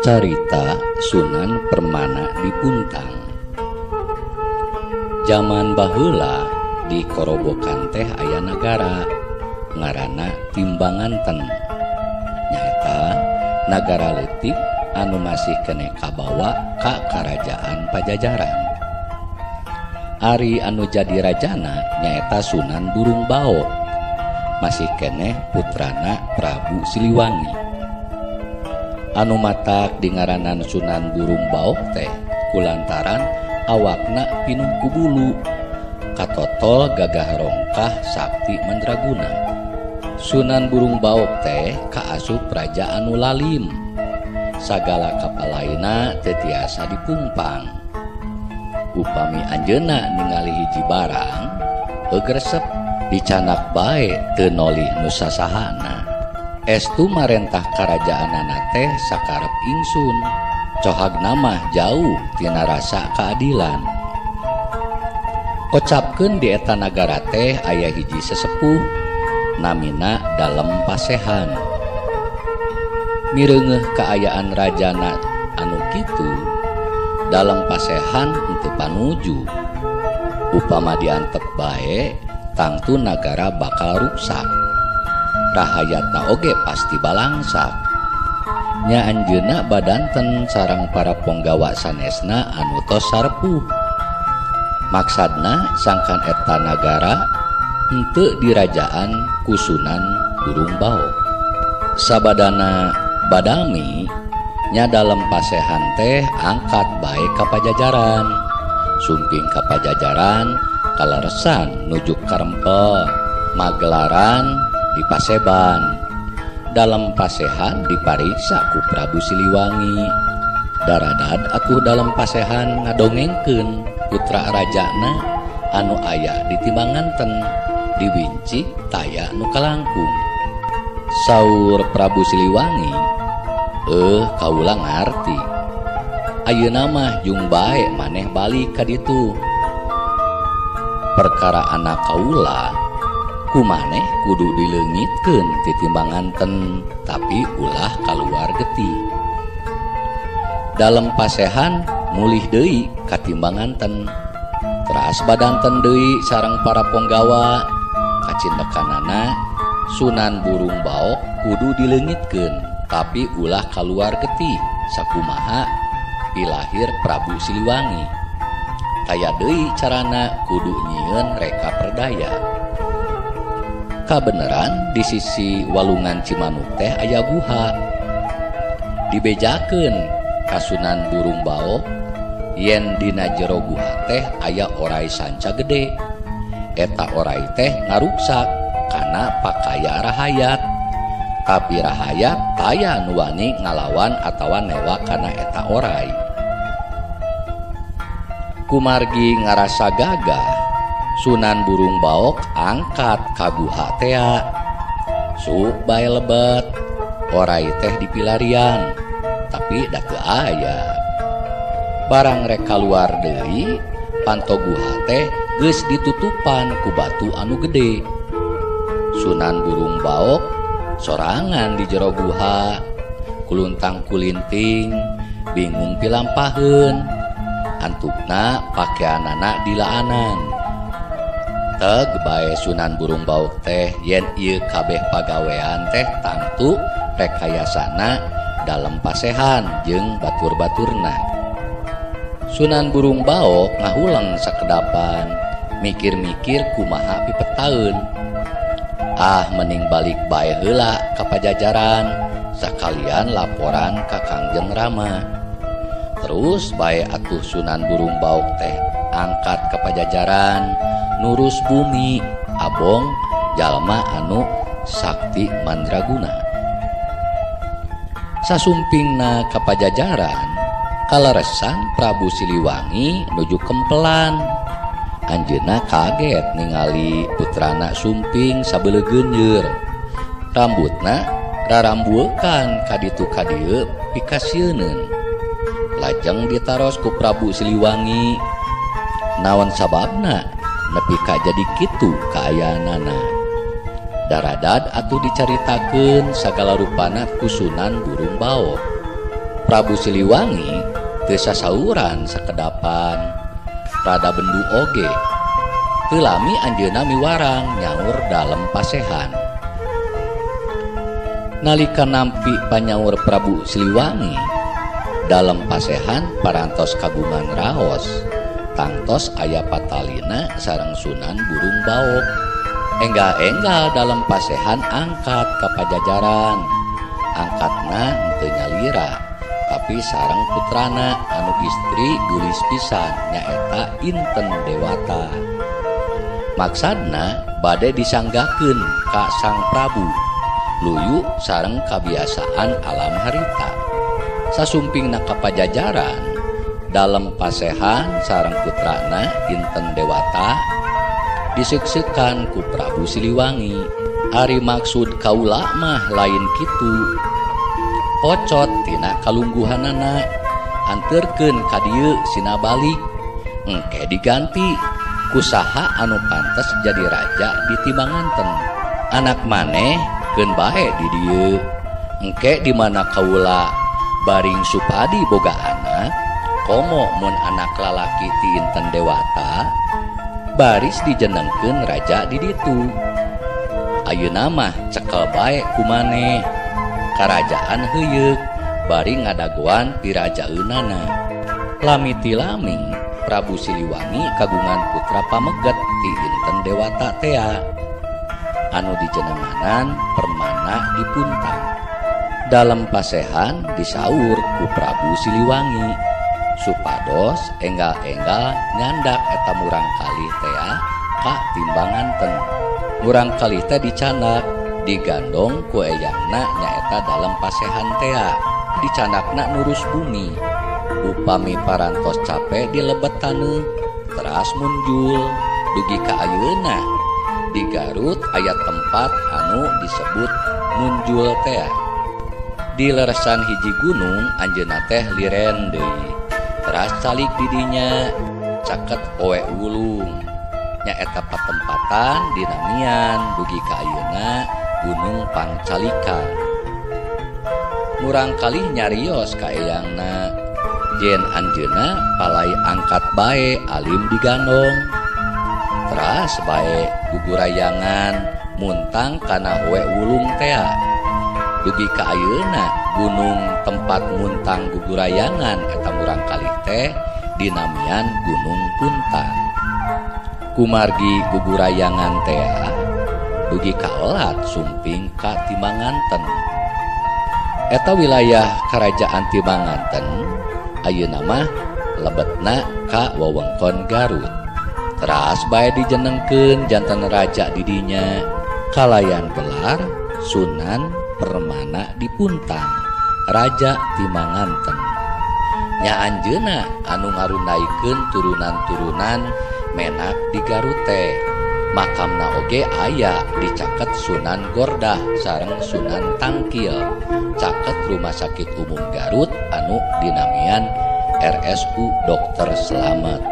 Carita Sunan Permana di Puntang. Jaman baheula di Korobokan teh aya nagara ngaranna Timbanganten. Nyaeta nagara leutik anu masih keneh kabawa ka Karajaan Pajajaran. Ari anu jadi rajana nyaeta Sunan Burung Baok, masih keneh putrana Prabu Siliwangi. Anu matak dingaranan Sunan Burung Baok teh kulantaran awakna pinuh ku bulu, katotol gagah rongkah sakti mandraguna. Sunan Burung Baok teh kaasup raja anu lalim, sagala kapalaina teu tiasa dipungpang. Upami anjeunna ningali hiji barang heuh resep dicanak bae teu nolih nu sasahana. Estu marentah karajaanana teh sakarep ingsun, cohagna mah jauh tina rasa keadilan. Kocapkeun di eta nagara teh aya hiji sesepuh namina Dalem Pasehan. Mireungeuh kaayaan rajana anu kitu, Dalem Pasehan henteu panuju. Upama diantep bae, tangtu nagara bakal ruksak. Rahayatna oge pasti balangsak. Nya anjeunna badanten sareng para ponggawa sanesna anu tos sarepuh. Maksadna sangkan eta nagara henteu dirajaan ku Sunan Burung Baok. Sabadana badami nya Dalem Pasehan teh angkat bae ka Pajajaran. Sumping ka Pajajaran kaleresan nuju karempel magelaran di Paseban. Dalem Pasehan dipariksa ku Prabu Siliwangi. Daradad atuh Dalem Pasehan ngadongengkeun putra rajana anu aya di Timbanganten, diwinci taya nu kalangkung. Saur Prabu Siliwangi, kaula ngarti. Ayeuna mah jung bae maneh balik ka ditu. Perkara anak kaula ku maneh kudu dileungitkeun ti Timbanganten, tapi ulah kaluar getih. Dalem Pasehan mulih deui ka Timbanganten. Teras badanten deui sareng para ponggawa. Kacindekanana Sunan Burung Baok kudu dileungitkeun, tapi ulah kaluar getih sakumaha pilahir Prabu Siliwangi. Taya deui carana kudu nyieun reka perdaya. Kabeneran di sisi walungan Cimanuk teh aya guha. Dibejakeun ka Sunan Burung Baok yen dina jero guha teh aya orai sanca gede. Eta orai teh ngaruksak kana pakaya rahayat. Tapi rahayat taya nu wani ngalawan atawa newa kana eta orai. Kumargi ngarasa gagah, Sunan Burung Baok angkat ka guha tea. Suk bae lebet, orai teh dipilarian, tapi da teu aya. Barang rek kaluar deui, panto guha teh geus ditutupan ku batu anu gede. Sunan Burung Baok sorangan di jero guha, kuluntang kulinting, bingung pilampaheun. Antukna pakeanana dilaanan. Teg bae Sunan Burung Baok teh yen ieu kabeh pagawean teh tangtu rekayasana Dalem Pasehan jeung batur-baturna. Sunan Burung Baok ngahuleng sakedapan, mikir-mikir kumaha pipetaeun. Ah, mending balik bae heula ka Pajajaran, sakalian laporan ka Kangjeng Rama. Terus bae atuh Sunan Burung Baok teh angkat ka Pajajaran, nurus bumi abong jalma anu sakti mandraguna. Sasumpingna ka Pajajaran, kaleresan Prabu Siliwangi nuju kempelan. Anjeunna kaget ningali putrana sumping sabeulegeun nyer. Rambutna rarambueukan ka ditu ka dieu pikasieuneun. Lajeng ditaros ku Prabu Siliwangi, naon sababna nepi ka jadi kitu kaayaanana. Daradad atuh dicaritakeun sagala rupana ku Sunan Burung Baok. Prabu Siliwangi teu sasauran sakedapan rada bendu oge. Teu lami anjeunna miwarang nyaur dalem pasehan. Nalika nampi panyaur Prabu Siliwangi dalem pasehan parantos kagungan raos tangtos aya patalina sareng Sunan Burung Baok. Enggal-enggal dalem pasehan angkat ka Pajajaran. Angkatna henteu nyalira tapi sareng putrana anu istri gulis pisan nyaeta Inten Dewata. Maksadna bade disanggakeun ka Sang Prabu luyu sareng kabiasaan alam harita. Sasumpingna ka Pajajaran dalem pasehan sareng putrana Inten Dewata diseuksekan ku Prabu Siliwangi. Ari maksud kaula mah lain kitu. Pocot tina kalungguhanana anterkeun ka dieu sina balik engke diganti kusaha anu pantes jadi raja di Timbanganten. Anak maneh keun bae di dieu engke di mana kaula baring supadi boga anak komo mun anak lalaki ti Inten Dewata baris dijenengkeun raja di ditu. Ayeuna mah cekel bae ku maneh karajaan heuyeuk bari ngadagoan pirajaeunana. Lami ti lami Prabu Siliwangi kagungan putra pameget ti Inten Dewata tea anu dijenenganan Permana Dipuntang. Dalem pasehan disaur ku Prabu Siliwangi supados enggal-enggal nyandak eta murangkalih tea ka Timbanganten. Murangkalih teh dicandak digandong ku eyangna nyaeta dalem pasehan tea dicandakna nurus bumi. Upami parantos capek di lebet taneuh teras munjul dugi ka ayeuna di Garut aya tempat anu disebut munjul tea. Di leresan hiji gunung anjeunna teh liren deui teras calik didinya caket owe wulung nyaeta patempatan dinamian dugi ka ayeuna Gunung Pangcalikan. Murangkalih nyarios ka eyangna yen anjeunna palai angkat bae alim digandong teras bae gugurayangan muntang kana owe wulung tea. Dugi ka ayeuna gunung tempat muntang gugurayangan eta murangkalih teh dinamian Gunung Puntang. Kumargi gugurayangan tea dugi ka elat sumping ka Timbanganten. Eta wilayah kerajaan Timbanganten ayeuna mah lebetna ka wewengkon Garut. Teras bae dijenengkeun janten raja didinya kalayan gelar Sunan Permana Dipuntang Raja Timbanganten. Nya anjeunna anu ngarunaikeun turunan-turunan menak di Garut teh. Makamna oge aya dicaket Sunan Gordah sareng Sunan Tangkil caket Rumah Sakit Umum Garut anu dinamian RSU Dr. Slamet.